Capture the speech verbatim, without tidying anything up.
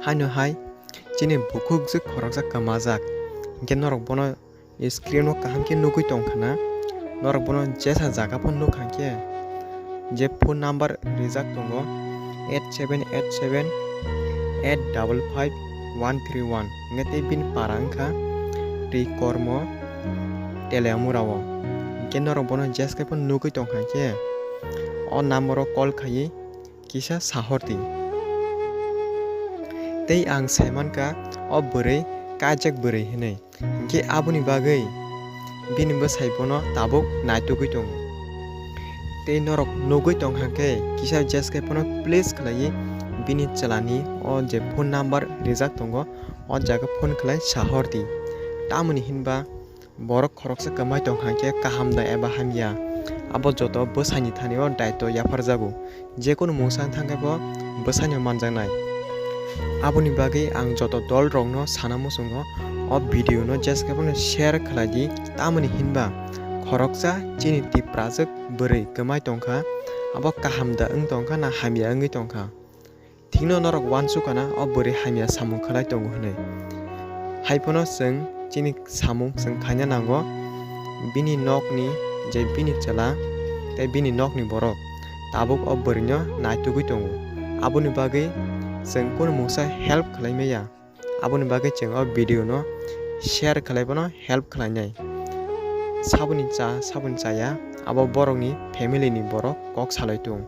Haino hai chini bukhuk jwk khoroksa kwmajak, hinkhe norok bono screen o kaham khe nugwi tongkha na, norok bono jesa jaga phano nukha hinkhe je phone number rijak tongo eight seven eight seven eight double five one three one, hinkhe tei bini para wngkha Twi Kormo Teliamura o, hinkhe norok bono jesa phano nugwi tongkha hinkhe o number o call khaiwi kisa sahordi. Tei ang saimankha o bwrwi kaijak bwrwi hinwi, hinkhe aboni bagwi bini bwsai bono tabuk naitugwi tongo. Tei norok nugwi tongkha khe kisa jesa phano please khlaiwi bini chwlani o je phone number rijak tongo, o jaga phone khlai sahordi. Tamoni hinba borok khoroksa kwmai tongkha khe kaham da eba hamya, abo joto bwsaini thani o daitw yapharjago. Jekunu mungsa wng thangkhe bo bwsaino manjaknai. Aboni bagwi ang joto dolrokno sana muchungo o video no jesa phano share khlai di, tamoni hinba khoroksa chini Tiprajwk bwrwi kwmai tongkha, abo kaham da wng tongkha na hamya wngwi tongkha. Thikno norok uansukha na o bwrwi hamya samung khlai tongo hwnwi. Hai phano chwng chini samung chwng khaina nango, bini nokni je bini chwla tei bini nokni borok tabuk o bwrwino naitugwi tongo. Aboni bagwi chwng kunu mungsa help khlai maya, aboni bagwi chwng o video no share khlai bono help khlainai. Saboni cha, saboni chaya, abo borokni family ni borok kok salai tong.